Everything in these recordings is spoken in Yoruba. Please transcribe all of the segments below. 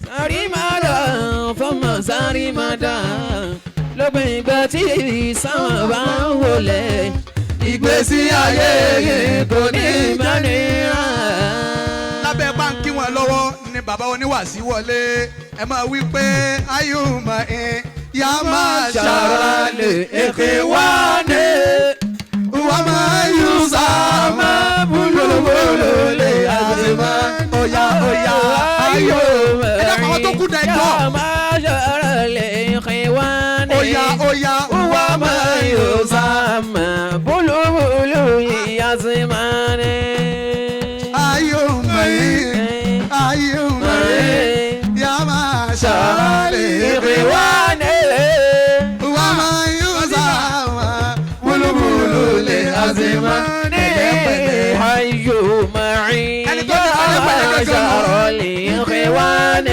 Sàrímàdà fọmọ sàrímàdà lópin ìgbà tí sáwọn bá ń wọlé ìgbésí ayé yìí kò ní mẹ́nira. Lábẹ́ báńkì wọn lọ́wọ́ ni bàbá oníwàásí wọlé. Ẹ máa wí pé ayùmọ̀ ẹ̀ yá máa ṣàràlẹ̀ èké wá ní wà máa yù sàmà búlúbúlú lè àzìmọ́. Oya oya ayò ẹ dákun, àwọn tó kú da ẹjọ́. Yá máa ṣàràlẹ̀ èké wá ní. Oya oya. Wà máa yù sàmà búlúbúlú àzìmọ́ ní. Ayùmọ̀ ẹ̀ ayùmọ̀ ẹ̀ yá máa ṣàràlẹ̀ èké wá wà máa yù sàmà búlúbúlú lè àzìmọ́ pẹ̀lẹ́pẹ̀lẹ́. حي معي Ẹni tó ti pẹ̀lẹ́pẹ̀lẹ́ gẹ́gẹ́ mọ́. شر الإخوان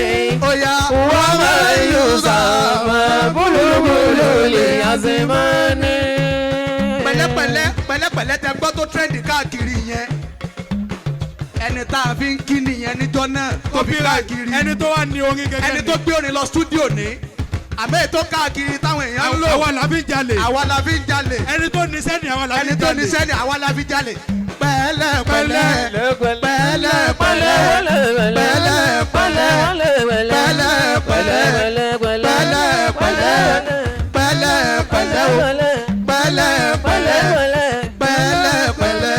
Oya. وما يسمى بلبل الأزمان. Pẹ̀lẹ́pẹ̀lẹ́ pẹ̀lẹ́pẹ̀lẹ́ tẹ gbọ́ tó trend káàkiri yẹn, ẹni tá a fi ń kí nìyẹn níjọ́ náà tó fi káàkiri. Ẹni tó wà ní orin gẹ́gẹ́. Ẹni tó gbé orin lọ studio ní àmọ́ ètò káàkiri táwọn èèyàn ń lò. Àwa la fi ń jalè. Àwa la fi ń jalè. Ẹni tó ní sẹ́ni, àwa la fi Ẹni ń tó jalè. ní sẹ́ni, àwa la fi jalè. Pẹ̀lẹ́pẹ̀lẹ́ pẹ̀lẹ́pẹ̀lẹ́ pẹ̀lẹ́pẹ̀lẹ́ pẹ̀lẹ́pẹ̀lẹ́ pẹ̀lẹ́pẹ̀lẹ́ pẹ̀lẹ́pẹ̀lẹ́ o pẹ̀lẹ́pẹ̀lẹ́ pẹ̀lẹ́pẹ̀lẹ́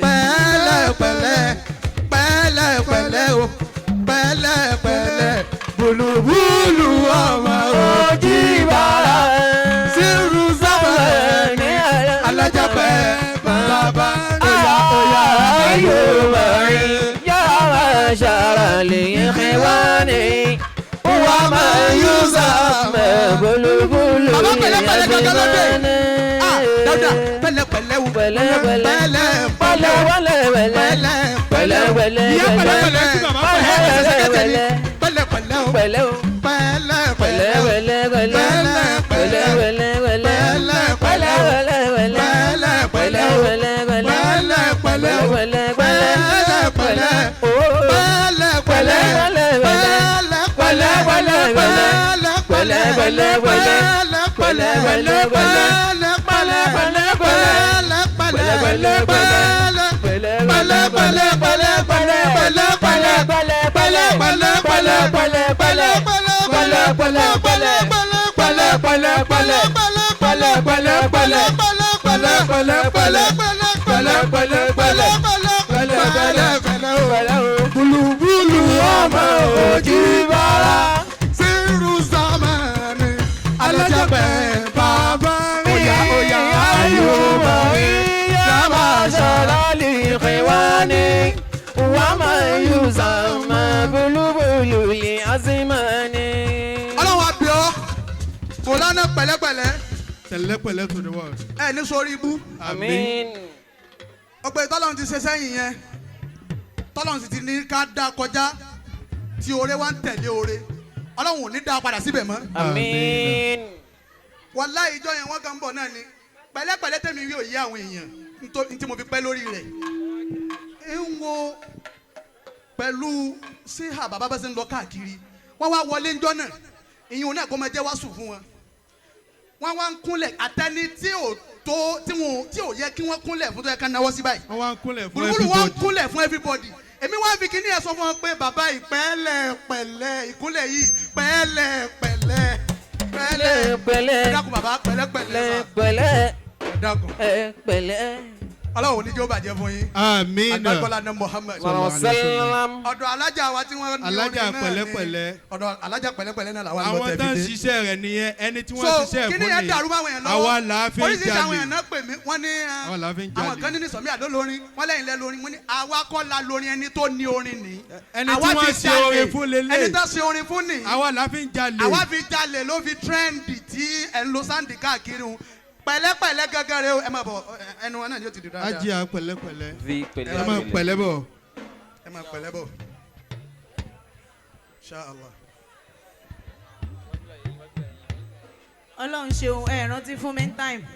pẹ̀lẹ́pẹ̀lẹ́ pẹ̀lẹ́pẹ̀lẹ́ o pẹ̀lẹ́pẹ̀lẹ́ bùlùbùlù ọmọ òjì bàrà sírù sábà ní alájàpẹ́ bàbá oya oya. حي معي يا شر الإخوان وما يسمى بلبل Bàbá pẹ̀lẹ́pẹ̀lẹ́ gangan ló dé. Ah, Dáúdà, pẹ̀lẹ́pẹ̀lẹ́ o. Pẹ̀lẹ́pẹ̀lẹ́. Pẹ̀lẹ́pẹ̀lẹ́. Pẹ̀lẹ́pẹ̀lẹ́. Pẹ̀lẹ́pẹ̀lẹ́. Ìyá pẹ̀lẹ́pẹ̀lẹ́ tí bàbá pẹ̀lẹ́. Pẹ̀lẹ́pẹ̀lẹ́ o. Pẹ̀lẹ́ o. Pẹ̀lẹ́pẹ̀lẹ́ o. Pẹ̀lẹ́pẹ̀lẹ́. Pẹ̀lẹ́pẹ̀lẹ́. Pẹ̀lẹ́pẹ̀lẹ́ o. Pẹ̀lẹ́pẹ̀lẹ́. Pẹ̀lẹ́pẹ̀lẹ́ o. Pẹ̀lẹ́pẹ̀lẹ́ o. Pẹ̀lẹ́pẹ̀lẹ́. Pẹ̀lẹ́pẹ̀lẹ́. Pẹ̀lẹ́pẹ̀lẹ́. Pẹ̀lẹ́pẹ̀lẹ́. Pẹ̀lẹ́pẹ̀lẹ́. Pẹ̀lẹ́pẹ̀lẹ́. Pẹ̀lẹ́pẹ̀lẹ́. Pẹ̀lẹ́pẹ̀lẹ́. Pẹ̀lẹ́pẹ̀lẹ́. Pẹ̀lẹ́pẹ̀lẹ́. Pẹ̀lẹ́pẹ̀lẹ́. Pẹ̀lẹ́pẹ̀lẹ́. Pẹ̀lẹ́pẹ̀lẹ́. Pẹ̀lẹ́pẹ̀lẹ́. Pẹ̀lẹ́pẹ̀lẹ́. Pẹ̀lẹ́pẹ̀lẹ́. Pẹ̀lẹ́pẹ̀lẹ́. Bùlùbùlù ọmọ òjì bára sírù sàmánì alájàpẹ̀ bàbá oya oya ayò يا معشر الإخوان وما يسمى بلبل الأزمان. Ọlọ́run àbíọ́ mọ̀lánà pẹ̀lẹ́pẹ̀lẹ́. Pẹ̀lẹ́pẹ̀lẹ́ to the world. Ẹ ní sórí ibú. Àmín. Ọgbẹ́ tọ́lọ́run ti ṣe sẹ́yìn yẹn, tọ́lọ́run sì ti ní ká dá kọjá tí oore wá ń tẹ̀lé oore, Ọlọ́run ò ní dá padà síbẹ̀ mọ́. Àmín. Wàláhì, ìjọ yẹn wọ́n kàn ń bọ̀ náà ni pẹ̀lẹ́pẹ̀lẹ́ tẹ̀mí rí òye àwọn èèyàn ntí mo fi pẹ́ lórí rẹ̀ ń wo pẹ̀lú síhà bàbá bá ṣe ń lọ káàkiri. Wọ́n wá wọlé ńjọ́ náà, ìyẹn náà kó máa jẹ́ wàásù fún wọn. Wọ́n wá ń kúnlẹ̀ àtẹni tí ò tó tí wọn tí ò yẹ kí wọ́n kúnlẹ̀ fún, tó yẹ ká náwó sí báyìí. Wọ́n wá ń kúnlẹ̀ fún Bùrùbùrù wọ́n ń everybody. kúnlẹ̀ fún everybody. Èmi wá fi kíní ẹ̀ sọ fún wọn pé bàbá yìí, pẹ̀lẹ́ pẹ̀lẹ́, ìkúnlẹ̀ yìí, pẹ̀lẹ́ pẹ̀lẹ́ pẹ̀lẹ́. Pẹ̀lẹ́. Ẹ dákun bàbá, pẹ̀lẹ́ pẹ̀lẹ́ sà. Pẹ̀lẹ́. Ẹ dákun. Pẹ̀lẹ́. Ọlọ́run ò ní jẹ́ ó bàjẹ́ fún yín. Àmín. Agbákọ́lá ní Muhammed. Sallam. Ọ̀dọ̀ alájà wa tí wọ́n ní Alájà orin náà ni- pẹ̀lẹ́pẹ̀lẹ́. Ọ̀dọ̀ alájà pẹ̀lẹ́pẹ̀lẹ́ náà làwọn lọ Àwọn tẹ̀ tó ń fi dé. ṣiṣẹ́ rẹ̀ nìyẹn, ẹni tí wọ́n So ṣiṣẹ́ kíní fún yẹn ni dàrú máwọn yẹn lọ́wọ́. Àwa là á fi ń Oríṣiríṣi àwọn jalè. èèyàn náà pè mí, wọ́n ní Àwa là á fi ń jalè. àwọn kan ní ní sọ̀mí àdó lórin wọ́n lẹ́yìn lẹ́ lórin. Wọ́n ní àwa kọ́ la lórin, ẹni tó ní orin ní. Ẹni tí Àwa wọ́n fi ṣe jalè. orin fún lélẹ̀. Ẹni tó ṣe orin fún ní. Àwa là á fi ń jalè. Àwa fi jalè ló fi trend tí ẹ̀ ń lo sáǹdì káàkiri un. Pẹ̀lẹ́pẹ̀lẹ́ gángan rẹ o. Ẹ máa bọ̀, ẹnu wọn náà yóò ti dùn dáadáa. Ajé pẹ̀lẹ́pẹ̀lẹ́. Fi pẹ̀lẹ́. Ẹ máa pẹ̀lẹ́ bọ̀. Ẹ máa pẹ̀lẹ́ bọ̀, Insha Allah. Ọlọ́run ṣeun, ẹ rántí fún mi ní time.